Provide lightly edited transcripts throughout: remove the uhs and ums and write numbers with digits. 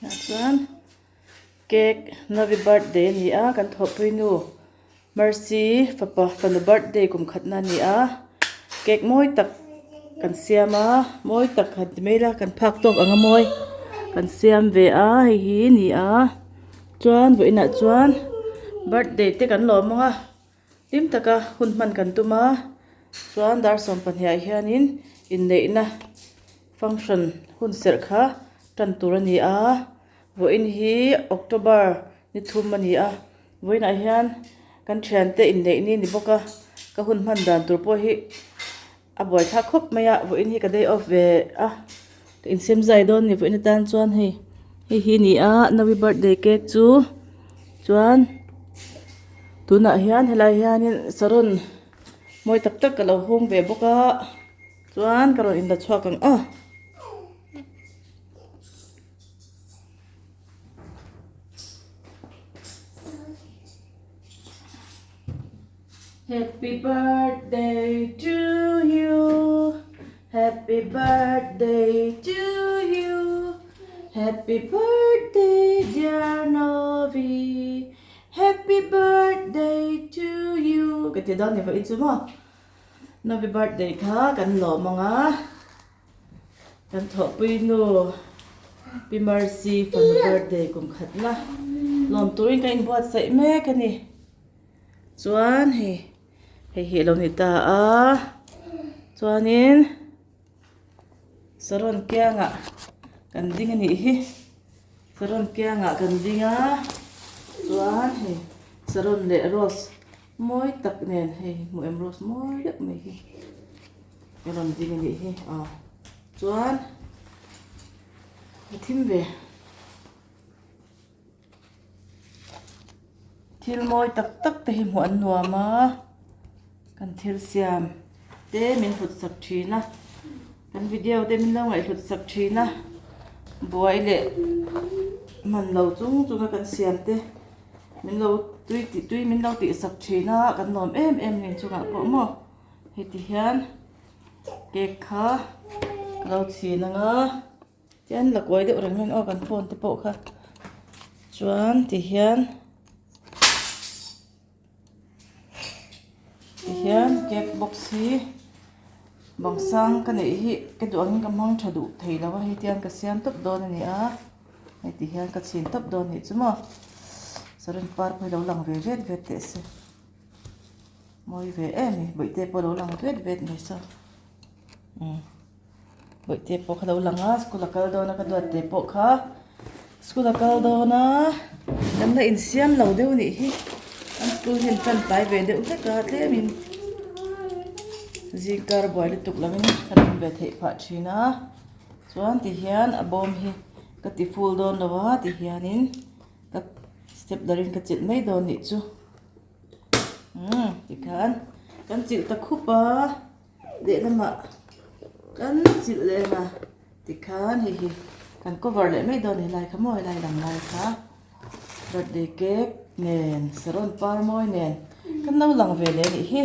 Tah chuan cake Novi birthday a ni a kan thawhpui nu Mercy fapa fanu birthday kum khatna a ni a cake mawi tak kan siam a mawi tak han ti mai ila kan phak tawk ang a mawi kan siam ve a hei hi a ni a chuan vawiinah chuan birthday te kan lawm ang a. Hlim taka hun hman kan tum a, chuan dar sawmpahnih ah hianin inneihna function hun serh kha tan tur a ni a, vawiin hi October ni thum a ni a, vawiinah hian kan thiante inneih ni a ni bawk a, ka hun hman dan tur pawh hi a buaithlak khawp mai a, vawiin hi ka day off ve a, ka insem zai dawn a ni vawiin atan chuan hei hei hi a ni a naui birthday cake chu chuan tunah hian helai hianin saron mawi tak tak ka lo hawng ve bawk a chuan ka rawn inla chhuak ang aw. Happy birthday to you Happy birthday to you Happy birthday dear Novi Happy birthday to you Ka ti dawn ni vawiin chu maw Novi birthday kha kan lawm ang a Kan thawhpui nu Pi Mercy fanu birthday kum khatna lawm turin ka inbuatsaih mek a ni. Chuan hei hei hi a lo ni ta a chuanin saron kiangah kan ding a nih hi saron kiangah kan ding a chuan hei saron leh rose mawi tak nen hei hmuh em rose mawi deuh mai hi a rawn ding a nih hi aw chuan a thim ve. Thil mawi tak tak te hi hmuh an nuam a, kan thil siam te min hlut sak thin a, kan video te min lo ngaihhlut sak thin a, buai leh hman lo chung chung a kan siam te min lo tui tih tui min lo tih sak thin a kan nuam em em nen chungah pawh maw heti hian cake kha ka lo chhin ang a. Tian la kuai deuh reng hian aw kan phone te pawh kha chuan ti hian ti hian cake box hi bang sang ka neih hi ka duh angin ka hmang tha duh thei lo a hei tian ka siam tawp dawn a ni a hei ti hian ka chhin tawp dawn a nih chu maw saron par pawh hi lo lang ve vet vet teh se mawi ve em a ni bawihte pawh lo lang vet vet mai saw umm. Bawihte pawh kha lo lang a school a kal dawn a ka duat te pawh kha school a kal dawn a kan la insiam lo deuh anih hi an school hian tan tlai ve deuh hlek a tlemin zingkar buai lutuk lovin kan awm ve theih phah thin a chuan tihian a bawm hi ka ti full dawn lo a tihianin ka step darin ka chilh mai dawn anih chu umm tikhan kan chilh ta khup a. Lehlamah kan chilh leh ang a tikhan hei hi kan cover leh mai dawn helai kha maw helai lang lai kha birthday cake nen saron par mawi nen kan lo lang ve leh anih hi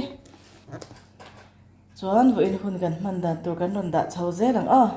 chuan vawiin hun kan hman dan tur kan rawn dah chho zel ang aw.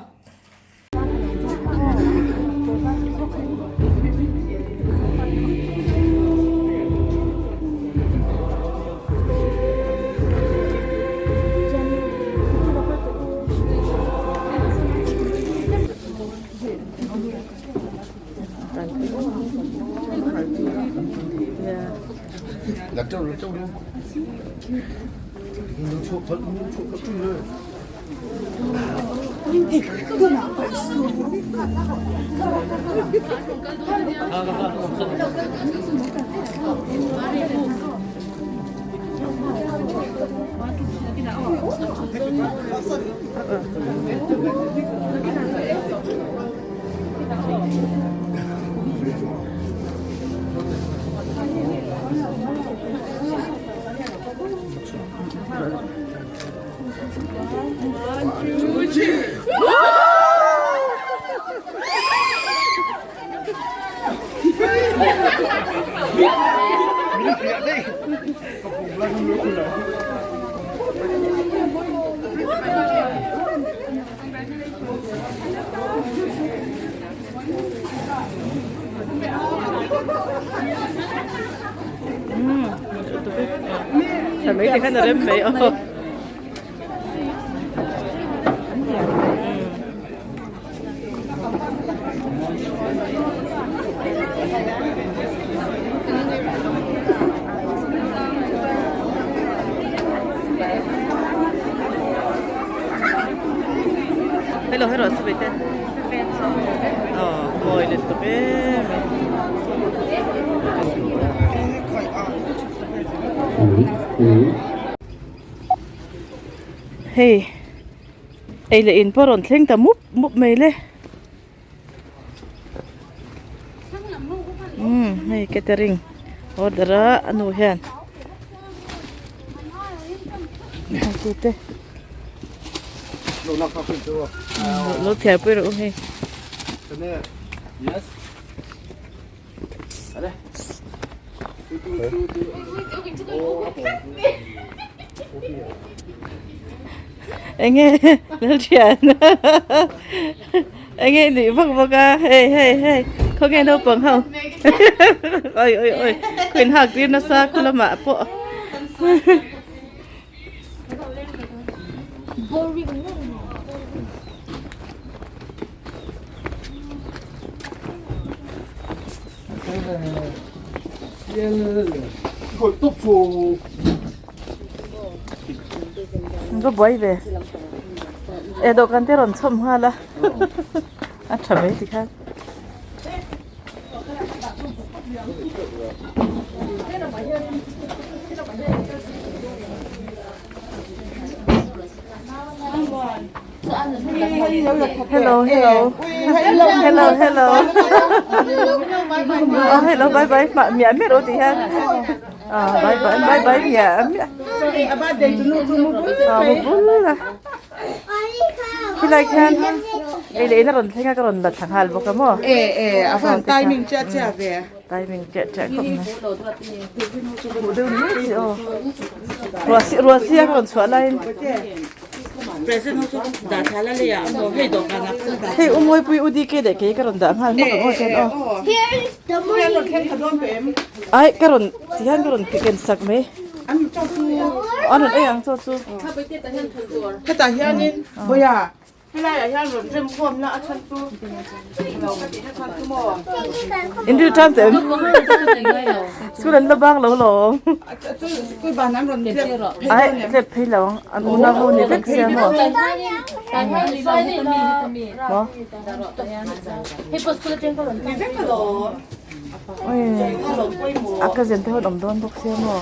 mai tikhan a rem mai aw. Hello hello sawi te aw mawi let tawp em hei ei leh in pawh a rawn thleng ta mup mup mai le umm hei catering order a a nu hian tute lo thiar pui rawh u hei. Enge Lalthian enge nuih vak vak a hei hei hei khawnge naupang ho oi oi oi khaw inhak tir nasa khu lamah pawh. Ka buai ve e dawhkan te rawn chhawm nghal a a tha mai tikhan. Hello, hello. Hello, hello. Oh, hello, bye bye. Ma mia mia ro ti hian. Ah, bye bye, bye bye mia mia. Ah, mu bul la. Khilai khian ei leh in a rawn thleng a ka rawn la thla nghal bawk a maw. E e, a van timing chiah chiah ve. Timing chiah chiah khawp mai. Huh deuh ni mai si aw. Ruah si ruah si a ka rawn chhuah laiin. Present ho chu dah thla la lei ah maw hei dawhkan ah khan dah. Hei u Mawipui u DK leh kei ka rawn dah nghal hmak ang aw chuan aw. Ai ka rawn ti hian ka rawn ken sak mai. An chaw chu. An rawn ei ang chaw chu. Hetah hianin Boya Helaiah hian rawn rem khawmna a chhan chu lo ka tihna chhan chu maw? Inril tan che em? School an la bang lo lawm. Chu school ban an rawn tlep phei Ai tlep phei lo ang. An unau ho ni vek sia maw? Maw? Ni vek alawm. Oi a cousin te ho an awm dawn bawk sia maw?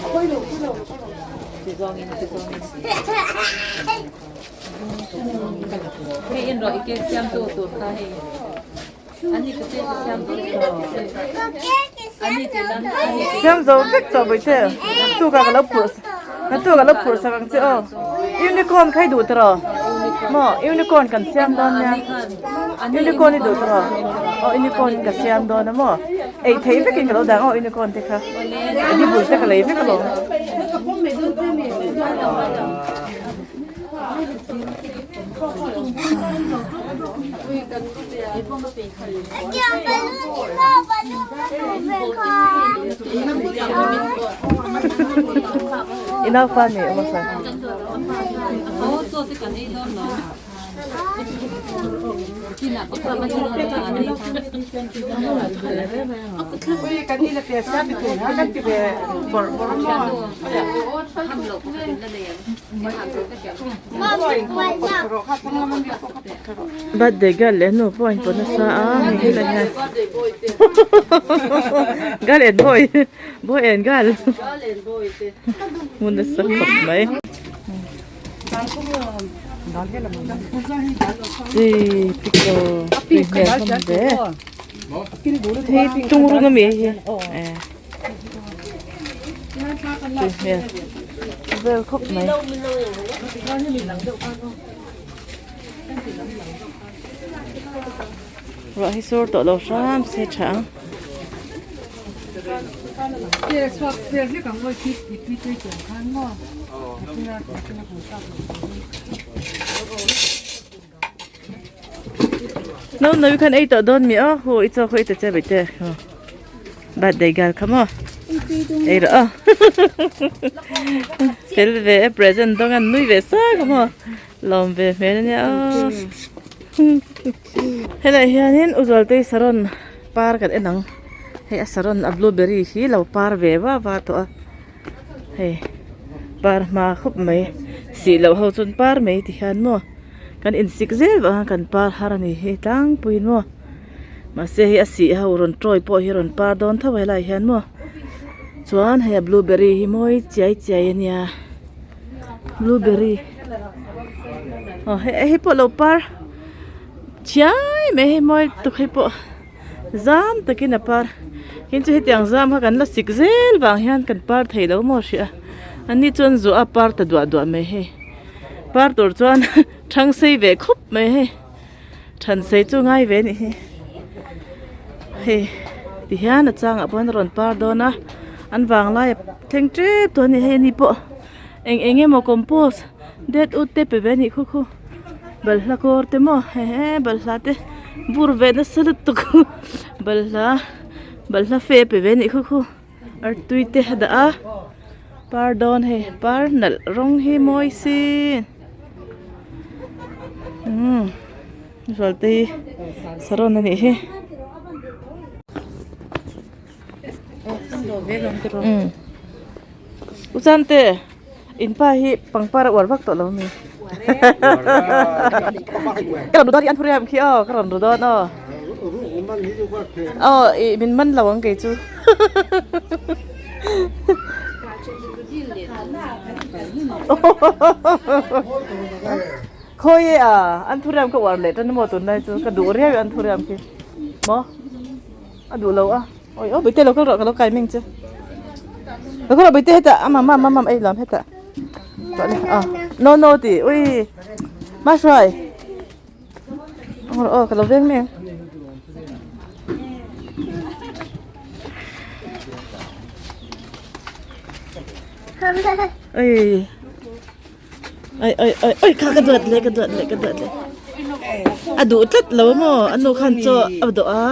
Siam zo vek tawh Bawihte tuka ka lo phurh naktuk ka lo phurh sak ang che aw unicorn kha i duh tawh rawh maw unicorn kan siam dawn nia unicorn i duh tawh rawh aw unicorn ka siam dawn a maw ei theih vekin ka lo dah ang aw unicorn te kha ni bul te ka lei vek alawm. I naufa ni awm a Birthday girl leh nu pawh a inpawh nasa a hei helai hian girl and boy boy and girl hmun nasa khawp mai chi pickle tui hmel hlawm ve hei tungrung ami hei hi eh. Tui hmel vel khawp mai. Ruah hi sur tawh lo hram se tha ang. No no khan ei tawh dawn mi aw hu i chaw khaw i ta che bai te birthday girl kha maw. Ei rawh aw. Fel ve e present dawng an nui ve sak a maw. Lawm ve hmel ania aw. Helai hianin Uzualtei saron par kan en ang. Hei a saron a blueberry hi lo par ve va va tawh a. Hei par hma khawp mai sih loh ho chuan par mai ti hian maw kan insik zel vang a kan par har a ni hi tlangpuiin maw mahse hei a sih ho rawn tawi pawh hi rawn par dawn tho a helaiah hian maw chuan hei a blueberry hi mawi chiai chiai a nia blueberry aw hei hei pawh lo par chiai mai hei mawi lutuk hei pawh. Zam takin a par tin chu hetiang zam kha kan la sik zel vang hian kan par thei lo maw hrih a ani chuan zuah a par ta duah duah mai hei par tur chuan thang sei ve khawp mai hei than sei chu ngai ve anih hi hei ti hian a changah pawh hian a rawn par dawn a an vanglai a thleng tep tawh a ni hei ani pawh eng eng emaw compost det ut te pe ve anih khu khu balhla kawr te maw hehe balhla te bur ve nasa lutuk balhla balhla fe pe ve anih khu khu artui te a dah a par dawn hei par nalh rawng hi mawi si umm zualte hi saron anih hi. Umm u chante in pa hi pangpar a uar vak tawh lo ami ka rawn ru dawn i an phur em khi aw ka rawn ru dawn aw aw ih min man lo ang kei chu khawi e a an thu riam ka uar leh tan emaw tunlai chu ka duh riau an thu riam khi maw. A duh lo a awi aw bawihte lo kal rawh ka lo kai meng che lo kal rawh bawihte hetah a mam mam mam ei lam hetah tawh le a no no ti ui ma hruai aw ka lo veng meng ui Ai ai ai ai kha ka duat le ka duat le ka duat le a duh tlat lo maw a nu khan chaw a dawh a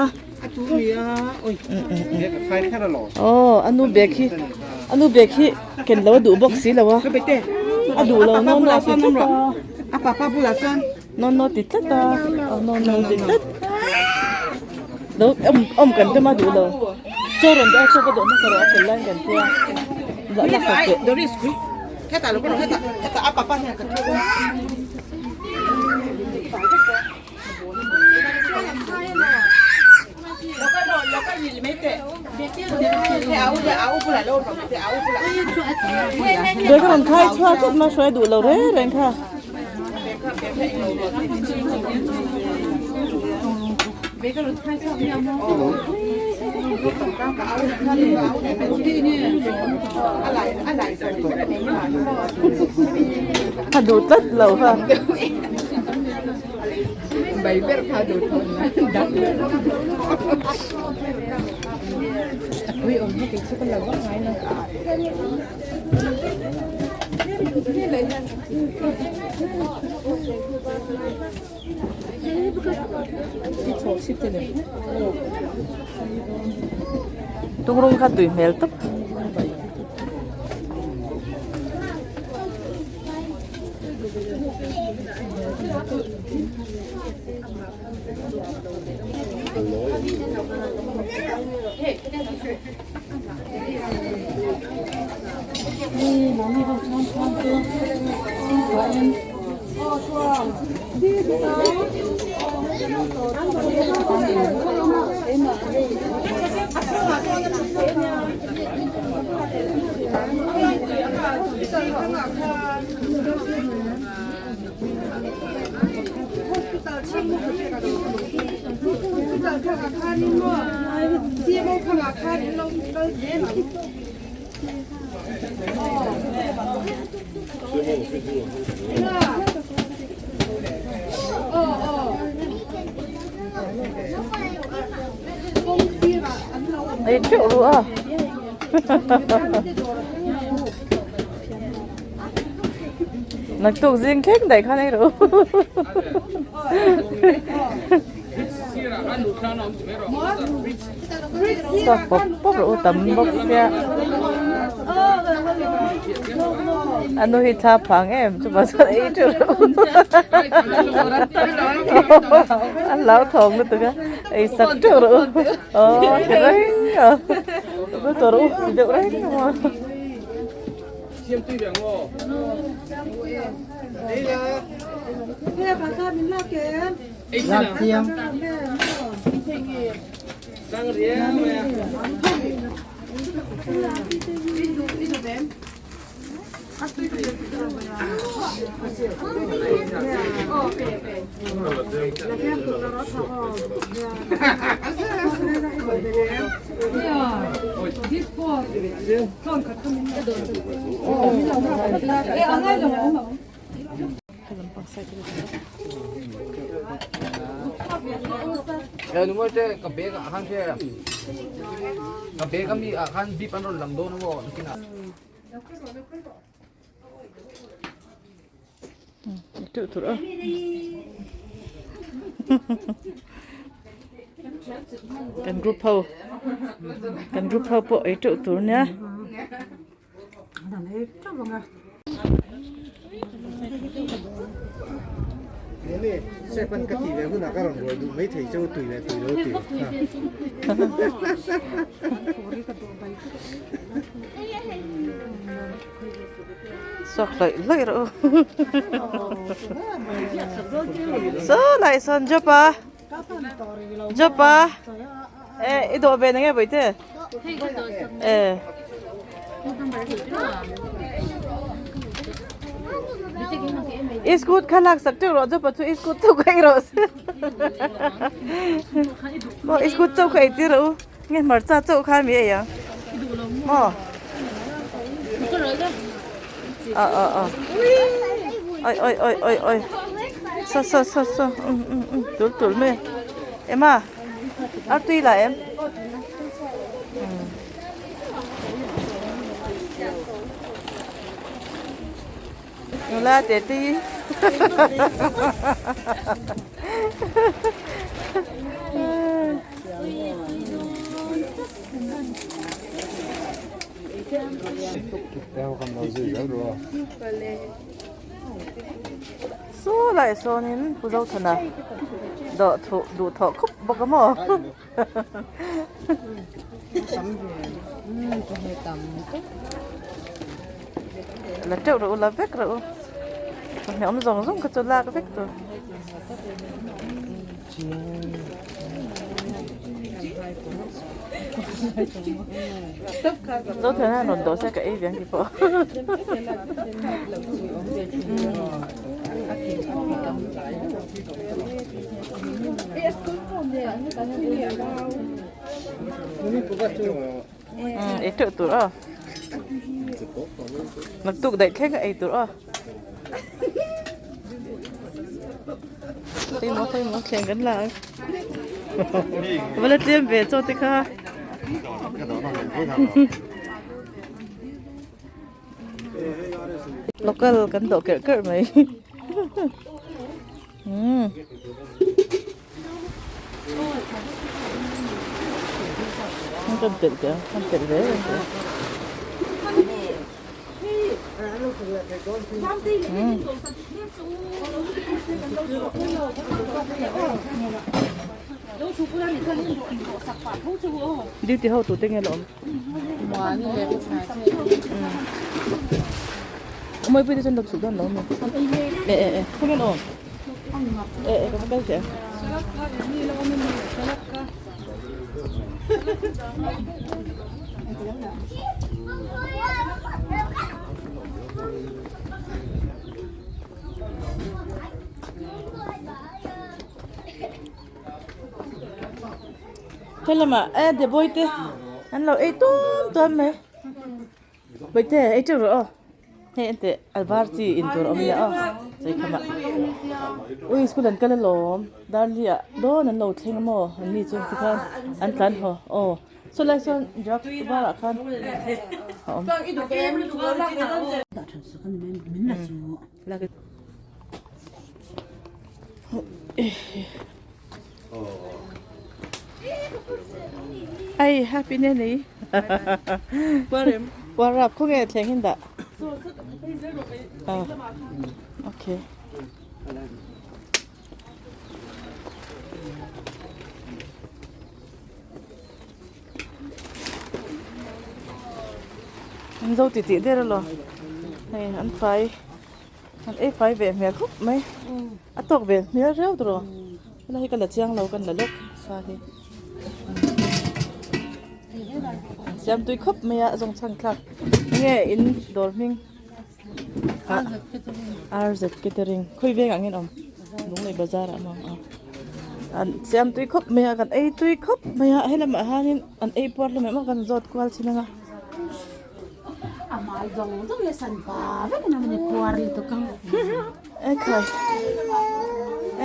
aw a nu bag hi a nu bag hi ken lo a duh bawk si lo a a duh lo no no ti tlat a no no ti tlat a no no ti tlat lo awm awm kan tum a duh lo chaw rawn dawh a chaw ka dawh hmasa rawh a fel lai kan tia la la sak teh. Hetah lo pawh hetah hetah a papa hian ka thu Bag a rawn khai chhuak tlat mai hruai duh lo reng reng kha. A duh tlat lo ha. Tungrung kha tui hmel tawp. Ei teuh ru a. Naktuk zing thleng daih khan ei ru. Chhuak pawp pawp rawh u tam bawk sia a nu hi thla phang em chuvang chuan ei teuh rawh u an hlauthawng lutuk a ei sak teuh rawh u aw ti reng a tawh rawh u ti deuh reng a. Teuh tur a kan group ho kan group ho pawh ei teuh tur nia. Suak hlawih hlawih rawh u. Saw lai sawn job a job a e i dawh ve na nge bawihte e i scoot kha lak sak teuh rawh job a chu i scoot chauh kha ei rawh se maw i scoot chauh kha ei tir rawh u. Nge hmarcha chauh kha mi ei ang maw a a a oi oi oi oi oi saw saw saw saw um um um tul tul mai Emma ar tui la em nula te te hi Saw lai sawnin Pu Zothana dawh thuh duh thawh khawp bawk a maw. La teuh rawh u la vek rawh u chawhmeh awm zawng zawng kha chu lak vek tur. Zothana rawn dawh se ka ei ve ang tih pawh. Ei teuh tur aw. Naktuk daih thleng a ei tur aw. Khawi maw khawi maw thleng kan la ang. Va la tlem ve chaw te kha. Local kan dawh kerh kerh mai. Umm. Kan telh teh ang, kan telh ve reng teh ang. Umm. Duty ho tute nge la awm? Mawi pui te chuan lo chhuk dawn lo a mi? E e e khawnge an awm? E e ka va kal teh a. He lamah e Deboi te an lo ei tuam tuam mai Bawihte ei teuh rawh aw hei enteh a var chi in tur a awm nia aw chei khamah ui school an kal alawm darli ah dawn an lo thleng a maw an ni chu tikhan an tlan haw aw saw lai sawn drugs varah khan a awm. Ai happy ne nei. Puarem. Puarap khawnge thleng hin dah. Okay. An zo titih der alo hei an fai an ei fai ve hmel khawp mai a tawk ve hmel reuh tawh helai hi ka la chiang lo kan la lawk sa hi siam tui khawp mai a zawng chhan thlak enge in dawr hming RZ catering khawi veng ah nge an awm Lunglei bazar ah maw aw an siam tui khawp mai a kan ei tui khawp mai a helamah hianin an ei puar hlawm em a kan zawt kual thin ang a. Ekhai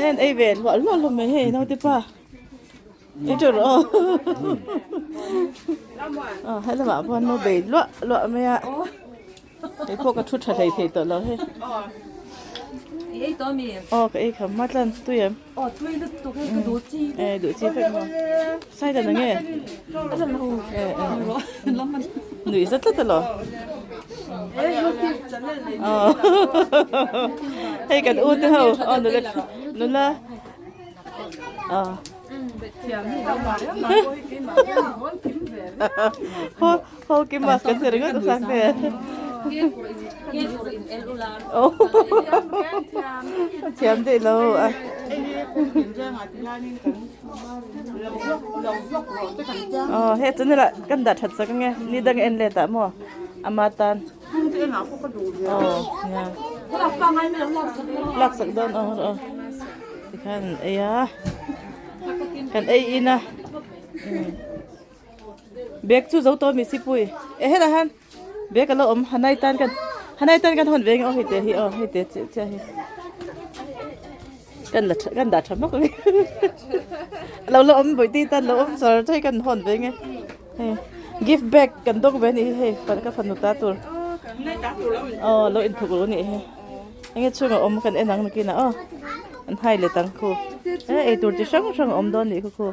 an ei ve hluah hluah hlawm mai hei naute pa. I tha rawh aw aw helamah pawh an lo bei luah luah mai a kei pawh ka thu tha hlei thei tawh lo hei aw ka ei kham hma tlan tui em e duh chi vek maw sai dan ang e nuih zat tlat elaw aw hei kan u te ho aw nula nula Ho kim a kan ti ringawt a sang te. Thiam daih lo a. Aw he chu nila kan dah that sak ange ni dang en let ah maw ama tan. Aw nia. Lak sak dawn aw aw. Tikhan ei a kan ei in a bag chu zo tawh mi sipui e helai hian bag a lo awm hanai tan kan hanai tan kan hawn ve ang aw hei te hi aw hei te chiah chiah hi kan la tha kan dah tha hmak mai lo la awm bawihte tan lo awm char char hi kan hawn ve ang e hei gift bag kan dawng ve a nih hi hei ka fanu ta tur aw lo inthuk ru a nih hi. Enge chhung a awm kan en ang nakin ah aw an hai let ang khu e eitur chi hrang hrang a awm dawn nih kha khu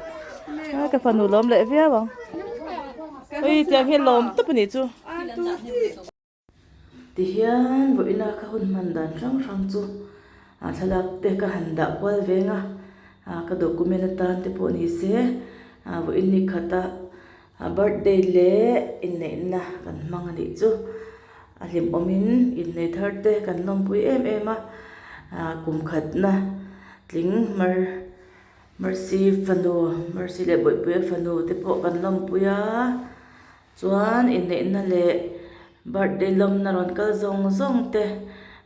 a ka fanu lawm leh viau ang ui tiang hian lawm tawp a nih chu. Tihian vawiina ka hun hman dan hrang hrang chu a thlalak te ka han dah kual veng a ka document atan te pawh ni se vawiin ni khata A birthday leh inneihna kan hmang a nih chu a hlimawmin innei thar te kan lawmpui em em a ah kum khatna tling mar mercy fanu mercy leh bawihpuia fanu te pawh kan lawmpui a chuan inneihna leh birthday lawmna rawn kal zawng zawng te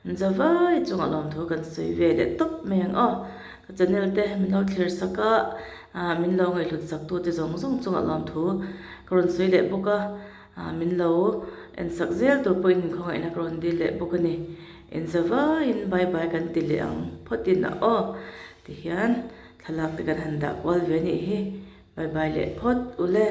an za vai chungah lawmthu kan sawi ve leh tawp mai ang aw ka channel te min lo thlir sak a ah min lo ngaihhlut sak tu te zawng zawng chungah lawmthu ka rawn sawi leh bawk a ah min lo en sak zel tur pawhin min khawngaihna ka rawn dil leh bawk a ni en za vaiin bye bye kan ti leh ang phawt in a aw tihian thlalak te kan han dah kual ve a nih hi bye bye leh phawt ule.